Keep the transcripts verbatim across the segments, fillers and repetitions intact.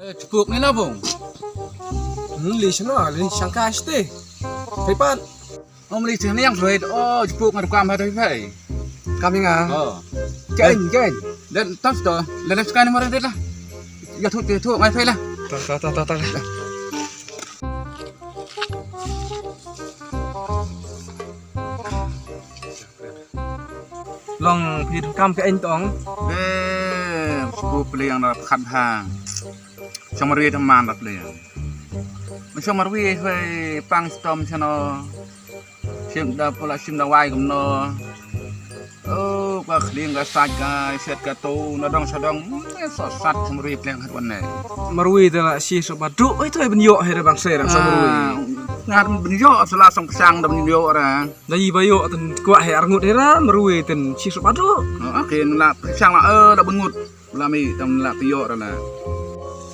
Eh, jpuk ni na bung. Hmm, li shano, li shangka shite. Pei pat. Om li shano yang suai. Oh, jpuk ngar kam ha tai pei. Kam nga. Oh. Kain, kain. Dan tas to. Dan sekarang ni mari lah. Ya tu, tu, tu, ngai pei lah. Ta, ta, ta, ta, ta. Long phi kam ka eng tong. Eh, sku pliang da khat hang. Chong marwi da man da pliang. Chong marwi hoi pang stom chano. Sim da pula sim da wai kumno. Oh, ka khling ka sat ka set ka tu na dong sa dong. Eh, so sat chong marwi pliang hat wan ne. Marwi da la si so ba du oi tu ai ben yo he da bang se rang chong marwi. Ngat ben yo sala song sang da ben yo ra. Da yi ba ïoh tyn kwah hi arngut hi ra marwei tyn shi sop adu. Oh, okay, nang la pyrshang la, eh, la byngut. La mi tam la pïoh ra la.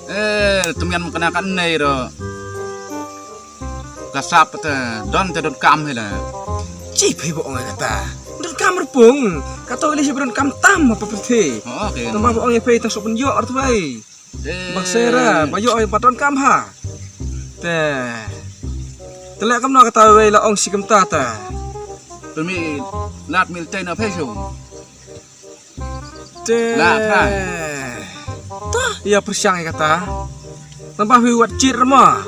Eh, temian kena kan nei ro. Ka sap te don te don kam hi la. Chi phai bo ong kata. Don kam rpung. Kato ili shi don kam tam apa pyrthi. Oh, okay. Tamba bo ong phai ta sop ïoh ar tu ai. Bak sera, ba ïoh ai ba don kam ha. Te. Te leh kumno kata wei la ong shi kumta ta. Te mi lat mil te na phesu. Te. La, ha. Ta, ïa pyrshang ïa kata. Tamba hui wat chit ra ma.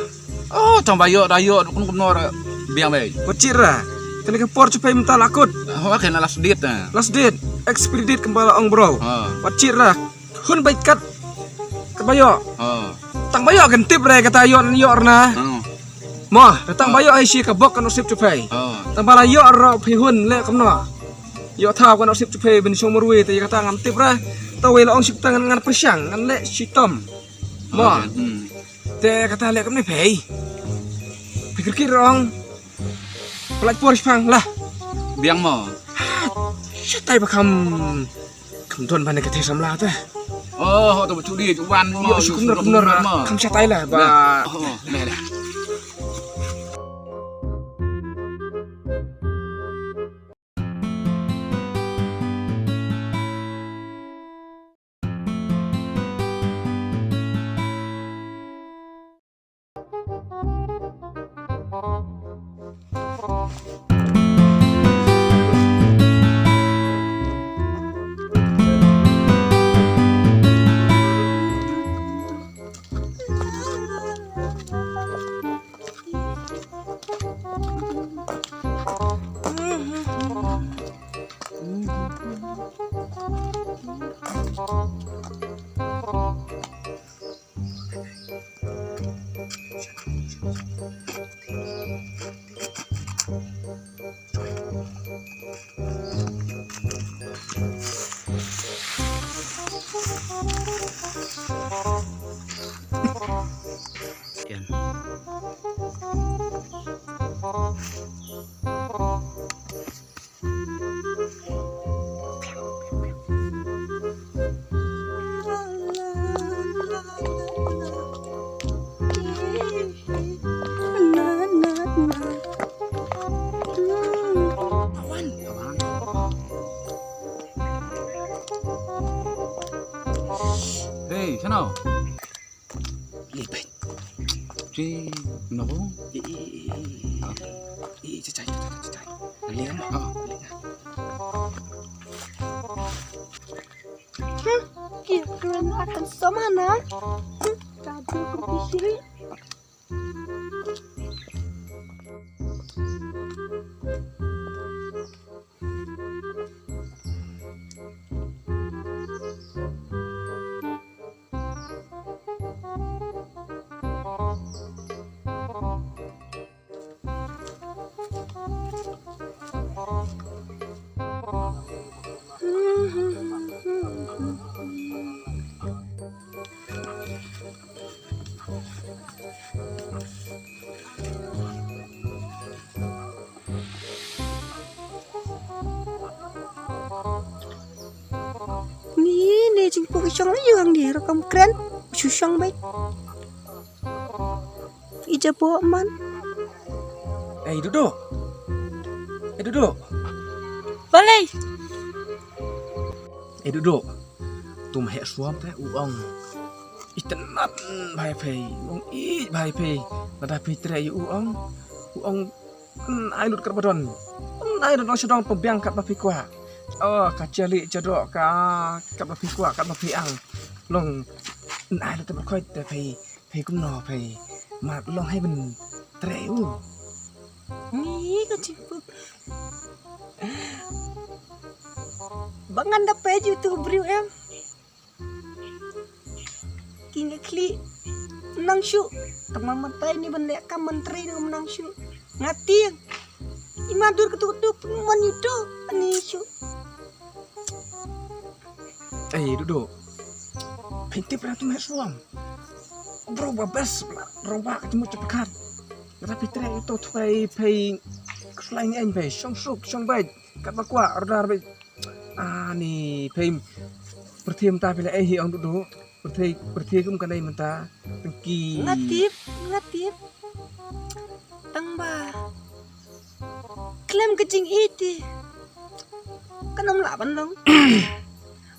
Oh, tamba ïoh da ïoh kum kumno ra biang wei. Wat chit ra. Kane ka por chupai mynta la kut. Oh, kane last date na. Last date. Expiry date kumba la ong bro. Ha. Wat chit ra. Hun bait kat. Kat ba ïoh. Oh. Tang ba ïoh kan tip re kata ïoh ïoh rna. Oh. Mo, tang ba ïoh ai shi ka bok kan sip chupai. Oh. Tang ba la ïoh ro phi hun le kumno. Ïoh thaw kan sip chupai bin shong marwei te kata ngam tip re. Ta wei la ong sip tang ngan pyrshang ngan le shi tom. Mo. Okay. Hmm. Te kata le kumne phei. Pikir kir ong. Pelaj por shipang lah. Biang mo. Shatai ba kham. Kham don ba ne ka thei samla ta. Oh, to ba chudi chuban mo. Yo shukum nar kumnar mo. Kham shatai lah ba. Oh, leh leh. Hey, shano? Lipet. Ci, nabo? I, i, i, i. I, i, cacai, cacai, cacai. Liam. Ha. Hmm, ki kren akan sama na. Hmm, tadi aku pikir. Ni ne jingpuk i shong la ïu hangne ruh kam kren. Shu shong beit. I jaboh man. Ei Dudu. Ei Dudu. Balei? Ei Dudu. Tum heh suam te u ong. Itynnad bha ïa phi, u ong ïeit bha ïa phi. Lada phi treh ïa u ong, u ong, "Yn ai lut katba don. Yn ai lut noh sha dong pynbiang katba phi kwah. Oh, ka jali jadoh ka katba phi kwah, katba phi ang. Long yn ai lut te ba khoit te phi, phi kumno phi. Mat long hai ban treh ïa u." Ni ka jingpuk. Ba ngan da peit ïa utu u briew em. Ki nga khlieh. Nang shu. Tang man mynta ini ban leh kam ban trei nang nang shu. Nga tieng. Ima dur katu katu pun man ïa utu. Ani shu. Ei, Dudu. Phi tip ra tu meh suam. Bro ba best bla. Bro ba ka jemut cepekat. Kata phi treh ïa utu tu phi, phi. Khuslai ngi ain phi. Shong suk, shong bait. Katba kwah, order bait. Ani phi. Pyrthei mynta phi la ei hi ong Dudu. Pyrthei, pyrthei kum ka dei mynta. Tang ki. Nga tip, nga tip. Tang ba. Khlem ka jingïeit te. Kan ym lah ban long.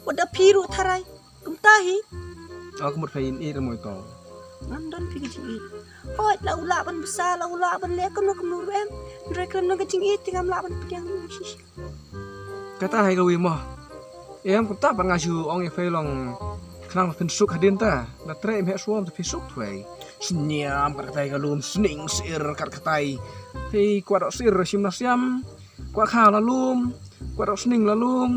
Wat da phi ruh tharai. Kumta hi. Oh, ka mut phi ïeit ruh mo ito. Ngan don phi ka jingïeit. Hooid la u lah ban bsa, la u lah ban leh kumno kumno ruh em. Hynrei khlem don ka jingïeit te ngam lah ban pdiang ïa u shisha. Kata hi ka wi mo. Em, kumta pat nga shu ong ïa phi long khnang ba phin suk hadien ta. Da treh meh suam te phi suk tu ei. Sniam kat katai ka lum, sning sir kat katai. Phi kwah doh sir shim na siam. Kwah kha la lum, kwah doh sning la lum.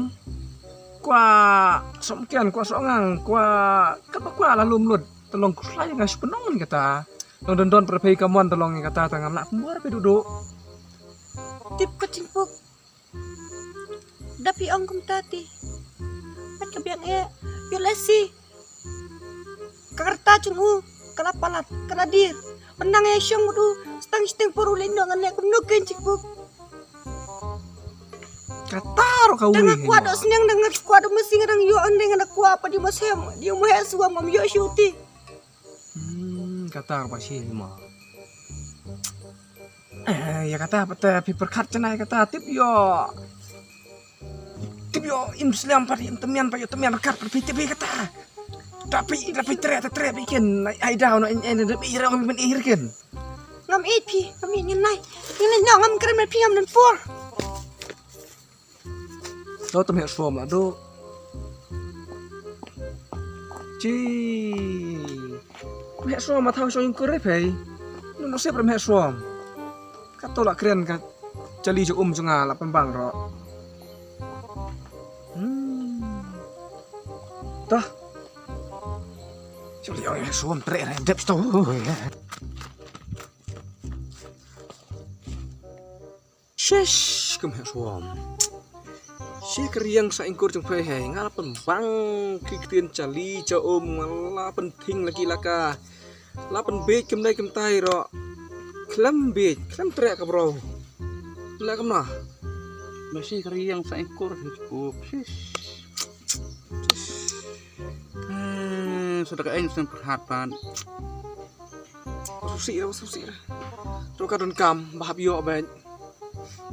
Kwah soh mken, kwah soh ngang, kwah katba kwah la lum lut. Te long khuslai nga shu pynong kata. Long don don pat phi ka mon te long kata te ngam lah pynbor phi Dudu. Tip ka jingpuk. Da phi ong kumta te. Pat ka biang eh. Ïoh lehse. Ka rta jong u ka la palat, ka la dier. Ban nang ïa shong mut u, stang shiteng por u leit noh ngan leh kumno kein jingpuk. Kata ruh ka wi. Dang nga kwah doh sniang, dang nga kwah doh masi, nga dang ïoh, dang nga kwah pat ïa u ma shem, ïa u ma heh suam ngam ïoh shuh te. Hmm, kata ruh ba shi ma. Eh, ïa kata pat, eh, phi pyrkhat janai kata, tip ïoh. Tip ïoh im slem pat im temian pat ïoh temian ryngkat pat phi tip ïa kata. Da phi, da phi treh, da treh phi kin. Ai, ai daw no, en, en, da phi rong phi men ih kin. Ngam ïeit phi, ngam ïeit ngan nai. Ngan nai no, ngam kren met phi ngam don por. To, to meh suam la do. Chi. Meh suam ma thaw shong ïing kur phi. Nun sep meh suam. Ka to la kren ka jali jong um jong nga la pynbang ro. Hmm. Tah. Jali ong meh suam treh re dep sto. Shish, ka meh suam. Shi ka riang sa ïing kur jong phi hei, nga la pynbang ki ktien jali jong um, nga la pynthing la ki la ka. La pynbiej kumne kumtai ro. Khlem biej, khlem treh ka bro. La kumna. Ma shi ka riang sa ïing kur jong phi. Shish. Shish. Eh, sa da ka eng seng pyrhat pat. Susi ra, susi ra. To ka don kam, ba hap ïoh bad.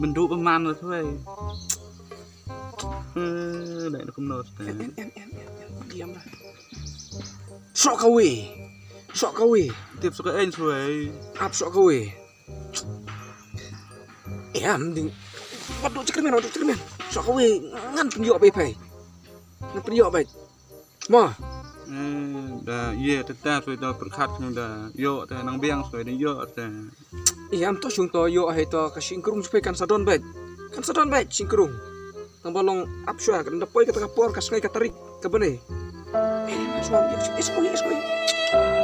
Myndu ba man la thwei. Eh, dai na kumno te. En, en, en, en, en, en. Diam lah. Sok kawi. Sok kawi. Tip sok kawi thwei. Ap sok kawi. Em ding. Wat duk jingkyrmen, wat duk jingkyrmen. Sok kawi ngan pynïoh bai pai. Ngan pynïoh bai. Mo. Eh, da, ye, te, te, soi da, pyrkhat, da, ïoh, te, nang biang, soi da, ïoh, te. Ïa, am to, shong to, ïoh, hai to, ka shingkrung, soi kan sa don bad. Kan sa don bad, shingkrung. Tang ba long ap shwa, kan da poi kata ka por, ka sngi ka tarik, ka bane. Eh, shwa, ïa, shwa, ïa, shwa, ïa, shwa.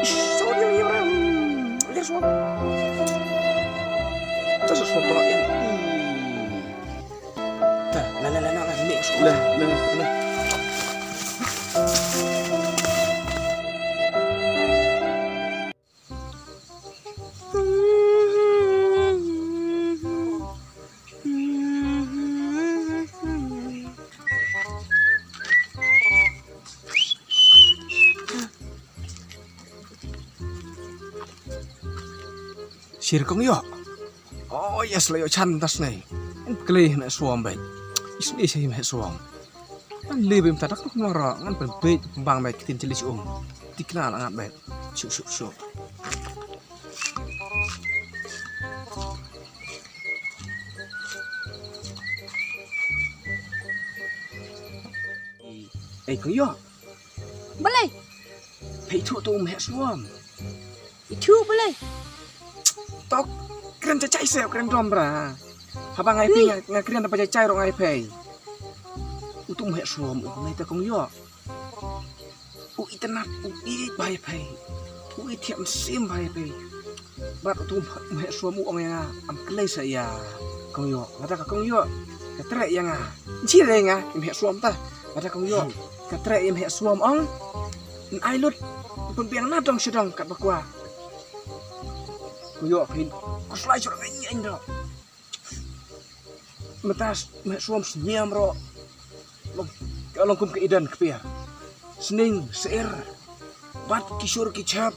Ish, so ïa, ïa, ram. Ïa, shwa. Ta sa shwa to, ïa. Hmm. Ta, la, la, la, la, la, ni, shwa. La, la, la. Shir kong ïoh. Oh yes, la ïoh chan tas nei. En kle meh suam bai. Isni shi meh suam. Kan le bim ta dak nok ra ngan pynbeit pynbang bai ktien chili um. Tikna la ngat bet. Shuh, shuh, shuh. Ei, ko yo. Balei? Pei tu tu meh suam. Itu balei? Tok, kren chachai se, kren dom bra. Haba ngai pei, nga, nga kren da ba chachai ro ngai pei. Utu meh suam, u meh ta kong yo. U itynnat, u i bai pei. U ithiam sim bai pei. Bad utu meh suam u ong ya nga, am klei sa ya. Kong yo, lada ka kong yo. Ka tre ya nga. Jire nga, meh suam ta. Lada kong yo. Ka tre ya meh suam ong. N ai lut. Pun biang na dong shadong kat bakwa. Kong yo, pin. Kuslai shadong ngai ngai do. Mynta meh suam sniam ro. Long, ka long kum ka Eden kpia. Sning, seir. Bad ki sur ki chap.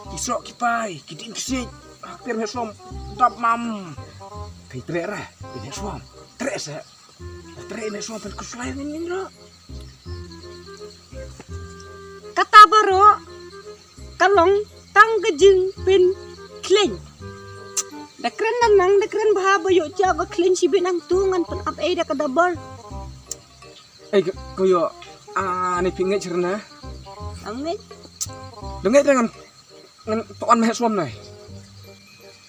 Ki sok ki pai, ki ding ki sik. Ha kpia meh suam dap mam. Kai tre ra, meh suam. Tre se. Tre meh suam pen kuslai ngin ngin ro. Kata baroh ka long tang ka jingpynkhlaiñ. Da kren da nang, da kren bha ba ïoh jia ka khlaiñ shibit nangtu ngan pynap ei da ka double. Ei, ko ïoh, ah, ni phi ngeit sirna. Am ngeit. Da ngeit da ngan, ngan to an meh suam nai.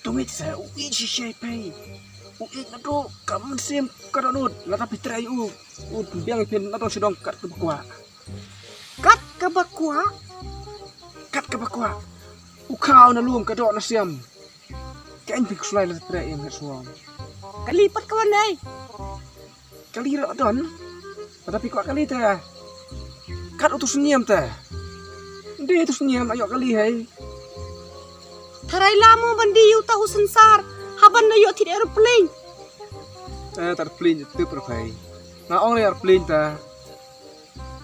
To ngeit sa, u ïeit shisha pei. U ïeit na to, ka mynsiem ka dohnud, lada phi trei u, u biang phin na to shadong kat ka bakwa. Kat ka bakwa? Kat ka bakwa. U khaw na lum ka doh na siam. Ka ain phi kuslai la trei ïa meh suam. Kali pat ka wan dei. Kali ra don. Pada phi kwah kali te. Kat utu sniam te. Dei utu sniam ayo kali hai. Tharai lamo ban dei uta u synsar. Haban na yo thit aeroplane. Eh, tar plane tu perfai. Nga ong aeroplane ta.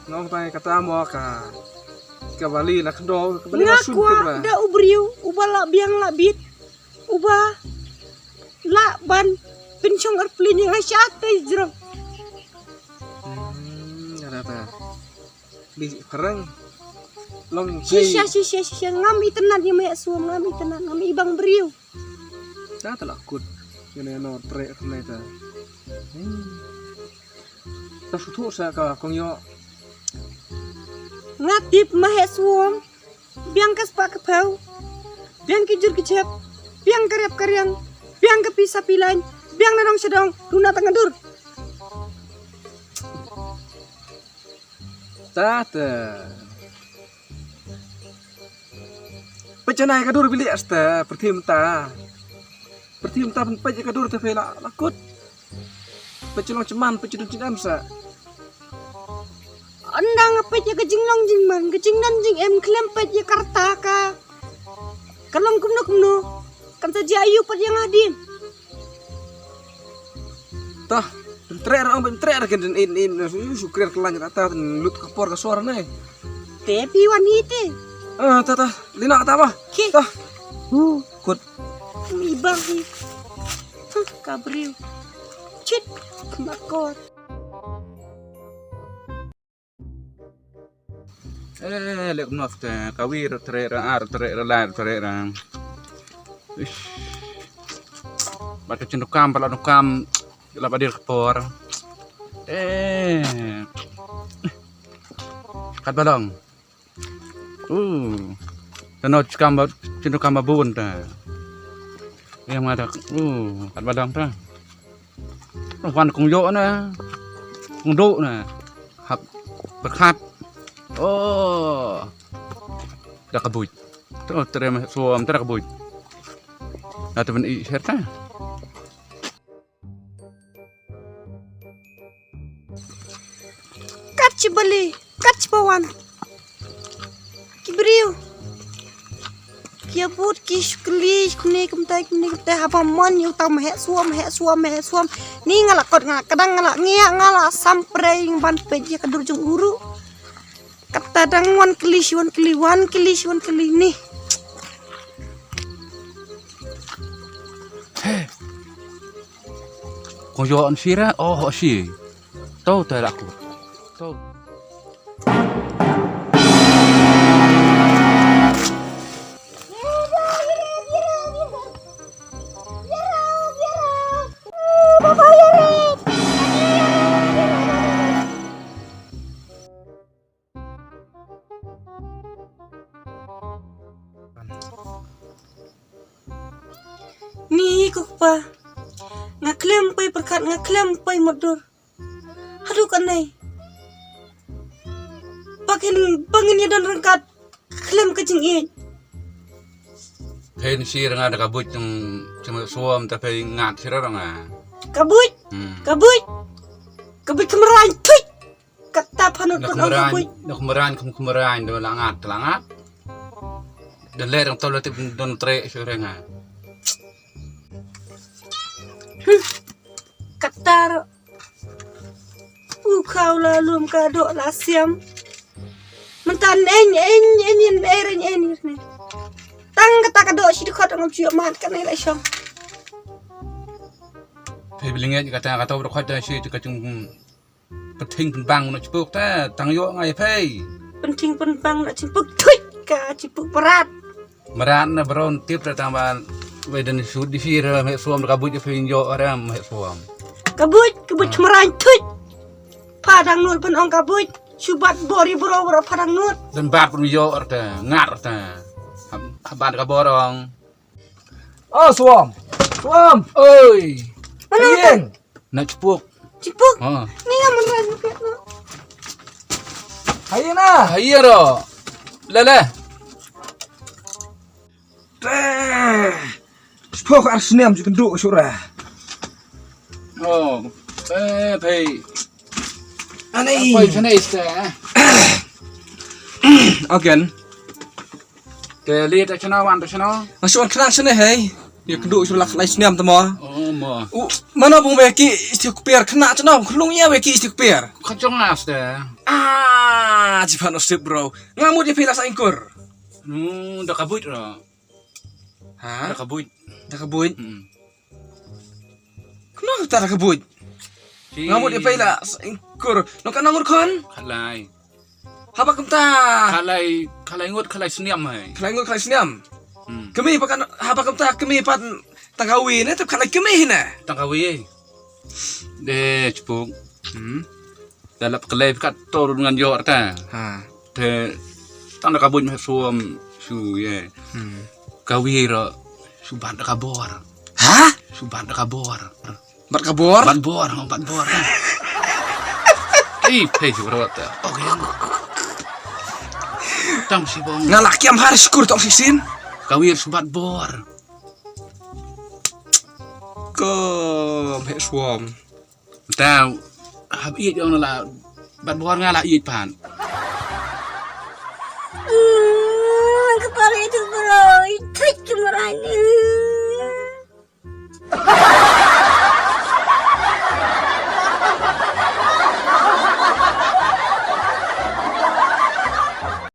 Nga ong tai kata mo ka. Ka bali la kdo, ka bali la sun kwah da u briew, uba la biang la bit. Uba la ban pynshong aeroplane nga sha te jrong. Hmm, ada ta. Di perang. Long shisha, shisha, shisha. Ngam itynnat ïa meh suam, ngam itynnat, ngam i bang briew. Ta ta la kut. Ngene no trei rnai ta. Hmm. Ta suthu sa ka kong yo. Nga tip meh suam. Biang ka spah ka phew. Biang ki jur ki jep. Biang ka rep ka riang. Biang ka pisa pilain. Biang na dong shadong. Duna tang dur. Ta ta. Pechanai ka dur bili asta, perthim ta. Perthim ta pen pej ka dur ta pela lakut. Pechalong cheman, pechalong chinam sa. Anda nga pej ka jinglong jingman, ka jingnan jingem khlem pej ka rta ka. Ka long kumno kumno. Kan sa ji ayu pat ïa nga din. Tah, treh ra ong treh ra ken in in su su krer kelang ta ta lut ka por ka sor ne. Te pi wan hi te. Ah, tah tah, lina ta ba. Ki. Tah. Hu, kut. Mi bang hi. Huh, ka briew. Chit, makot. Eh, lek nov te, ka wir treh ra, ar treh ra, lar treh ra. Ish. Bad ka chin dukam, bad la dukam, la ba dir ka por. Eh. Kat balong. Uh. Tano chikam ba, chin dukam ba bun ta. Yang ada, uh, kat balong ta. Wan kong yo na. Kong do na. Hap berkat. Oh. Da ka buit. Tu treh meh suam, tu da ka buit. Na tu ben i serta. Kat chi bali, kat chi pawan. Ki briew. Ki abut ki shukli, kumne kumtai, kumne kumtai, haba mon ïa uta meh suam, meh suam, meh suam. Ni nga la kot, nga la kdang, nga la ngiah, nga la sam prei ban peit ïa ka dur jong u ruh. Kata dang wan kylli shi wan kylli, wan kylli shi wan kylli ni. He. Ko yo an sira, oh, shi. To te la ku. To. Iko pa. Nga khlem poi pyrkhat, nga khlem poi mutdur. Haduh kane. Ba ngin, ba ngin ïa don ryngkat. Khlem ka jingïeit. Phin sir nga da ka buit tang, tang suam ta phi ngat sir nga. Ka buit. Hmm. Ka buit. Ka buit khamrain tuit. Kata phanut pun ong ka buit. Dak merain, dak merain, dak merain, da la ngat, la ngat. Da le dang tau la tip don tre sir nga. Hmm. Kata ro. U khaw la lum ka doh la siam. Mynta en en en en er en en er ne. Tang kata ka doh shi dkhot ngam shu ïoh mad kane la shong. Phi bling ïa kata ka doh dkhot da shi ka chung, hmm. Pynthing pynbang na chipuk ta tang ïoh ngai phi. Pynthing pynbang na chipuk tuit ka chipuk berat. Mrad na bron tip da tang ba wei dan shu di sir me suam da ka buit phi ïoh ram me suam. Ka buit, ka buit mrain tuit. Pha dang nud pyn ong ka buit. Shu bat bor ïa bro bro pha dang nud. Dan bat pun ïoh arta, ngar arta. Hab-, habat ka borong. Oh, suam. Suam. Oi. Mana Ayen. Nak chipuk. Chipuk. Ha. Ni nga mun ran pet no. Haye na. Haye ro. Le le. Te. Chipuk ar snem ju kendu sura. Oh. Eh, pei. Ani. Apa itu nih, Ista? Again. Te li ta chano wan ta chano. Nga shu wan khnang shane hei. Ïa kynduh shu lak lai snem ta mo. Oh mo. U, mano bung wei ki isti kper khnang chano bung khlung ïa wei ki isti kper. Ka jong nas te. Ah, jipan osip bro. Nga mut ïa phi la sa ingkur. Nu da ka buit ro. Ha? Da ka buit. Da ka buit. Hmm. Kno ta da ka buit. Nga mut ïa phi la sa ingkur. No ka nongur khon. Khalai. Haba kumta. Khalai, khalai ngut, khalai sniam hai. Khalai ngut, khalai sniam. Hmm. Kami pakan, haba kumta, kami pat tang kawi ne, tep khalai kami ne. Tang kawi. De, chipuk. Hmm. Da lap khalai kat tor ngan yor ta. Ha. Te, tang da ka buit me suam, su ye. Hmm. Kawi ro, su ban da ka bor. Ha? Su ban da ka bor. Bat ka bor? Bat bor, oh, bat bor. Ih, pei si bro ta. Oh, yang. Tang si bong. Nga la kiam har skur tong si sin. Kawir su bat bor. Ko me suam. Ta hab iet yong la bat bor nga la iet pan.